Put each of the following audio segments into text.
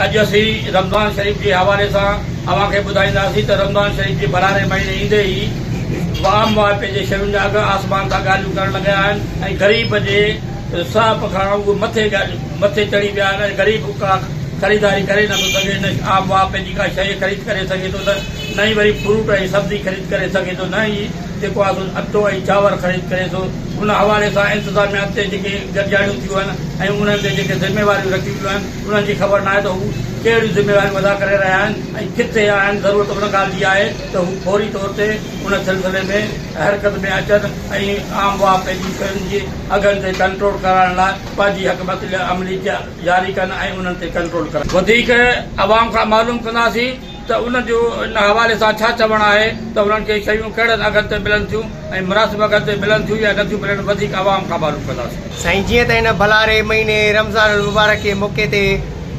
اڄ اسين رمضان شريف جي حوالي سان اوهان کي ٻڌائينداسين ته رمضان شريف جي ڀلاري مهيني ايندي ئي عام واهپي جي شين جا اگهه آسمان سان ڳالهيون ڪرڻ لڳا آهن ۽ غريب جي سهپ کان اهي مٿي مٿي چڙهي ويا آهن ۽ غريب ڪا خريداري ڪري نٿو سگهي نه عام واهپي جي ڪا شيء خريد ڪري سگهي ٿو ته نه ئي وري فروٽ ۽ سبزي خريد ڪري سگهي ٿو نه ئي جيڪو آهي سو اٽو ۽ چانور خريد ڪري ٿو. ان حوالي سان انتظاميا تي جيڪي گڏجاڻيون ٿيون آهن ۽ انهن تي جيڪي ذميواريون رکيون ويون آهن انهن جي خبر ناهي ته هو ڪهڙيون ذميواريون ادا ڪري رهيا آهن ۽ ڪٿي آهن ضرورت ان ڳالهه جي آهي ته هو فوري طور تي ان سلسلي ۾ حرڪت ۾ اچن ۽ عام واهپي جي شين جي اگهن تي ڪنٽرول ڪرائڻ لاء پنهنجي حڪمت عملي جاري ڪن ۽ انهن تي ڪنٽرول ڪرائين. وڌيڪ عوام کان معلوم ڪنداسين ته انهن جو ان حوالي سان ڇا چوڻ آهي ته انهن کي شيون ڪهڙن اگهن تي ملن ٿيون ۽ مناسب اگهن تي ملن ٿيون يا نٿيون ملن وڌيڪ عوام کان معلوم ڪنداسين. سائين جيئن ته هن ڀلاري مهيني رمضان المبارڪ جي موقعي تي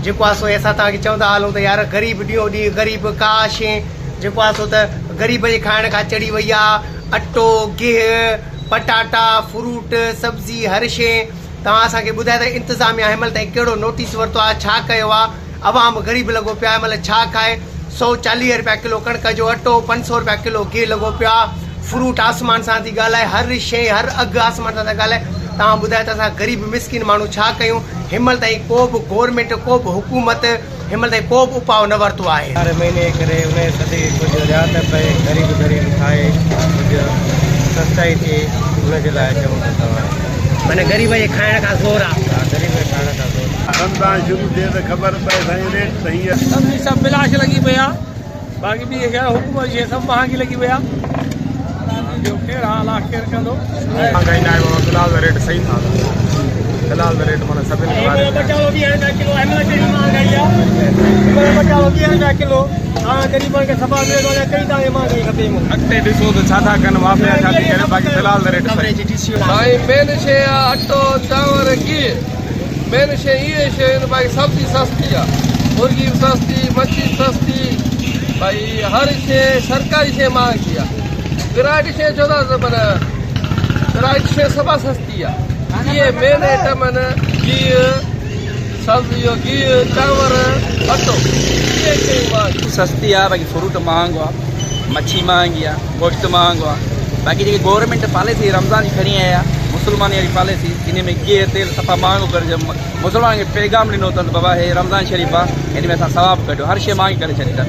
جيڪو آهي سو اسان توهان کي چوندا هلون ته يار غريب ڏينهون ڏينهن غريب ڪا شيء جيڪو آهي سو ته غريب جي کائڻ کان چڙهي وئي آهي اٽو گيهه پٽاٽا فروٽ سبزي هر شيء توهان اسان کي ٻڌايو ته انتظاميا هن مهل تائين ڪهڙو نوٽيس ورتو آهي ڇا ڪيو آهي عوام غريب لڳو پيو آهي مطلب ڇا کائي 140 رپيا ڪلو ڪڻڪ جو اٽو 500 رپيا ڪلو گيهه لڳو پيو آهي فروٽ آسمان سان ٿي ڳالهائي هر شيء هر اگهه آسمان سان ٿا ڳالهائي توهان ٻڌايو ته اسان غريب مسڪين ماڻهو ڇا ڪيون هن مهل تائين ڪو به گورنمينٽ ڪو به حڪومت هن مهل تائين ڪو به اپاء نه ورتو آهي. هر مهيني ڪري انهي صدقي ڪجهه رعايت پئي غريب غريب کائي ڪجهه سستائي ٿئي ان جي لاء چئون ٿا توهان. معنيٰ غريب جي کائڻ کان زور آ. ها غريب جي کائڻ کان زور. رمضان شروع ٿئي ته خبر پئي سائين ريٽ ته هينئر. سبزي سڀ بلاش لڳي پئي آ باقي ٻي خير حڪومت جي سڀ مهانگي لڳي پئي آ ٻيو خير آ الله خير ڪندو. مهانگائي ناهي بابا في الحال ته ريٽ صحيح ٿا هلن في الحال ته ريٽ معنيٰ سڀني کي واجب آهن. ٻه 20 رپيا ڪلو هن مهل ڪهڙي مهانگائي آ هن مهل ٻه 20 رپيا ڪلو هاڻ غريبن کي صفا ملي ٿو اڃا ڪهڙي توهان کي مهانگائي کپي. اڳتي ڏسو ته ڇا ٿا ڪن مافيا ڇا ٿي ڪري باقي في الحال ته ريٽ صحيح. سائين مين شي آ اٽو چانور گيهه مين شي اهي شيون آهن باقي سبزي سستي آ مرغي به سستي مڇي به سستي ڀائي هر شي سرڪاري شي مهانگي آ پرائيوٽ شي ڇو ٿا پر پرائيوٽ شي سڀا سستي آ اهي مين آئٽم آهن گيهه سبزي اهو گيهه چانور اٽو اهي شيون مهانگيون. سستي آ باقي فروٽ مهانگو آ مڇي مهانگي آ گوشت مهانگو آ باقي جيڪي گورنمينٽ پاليسي رمضان جي کڻي آئي آ مسلمان واري پاليسي انهي ۾ گيهه تيل صفا مهانگو ڪري ڇڏيو مسلمانن کي پيغام ڏنو اٿن ته بابا هي رمضان شريف آ هن ۾ اسان ثواب ڪڍيو هر شي مهانگي ڪري ڇڏي اٿن.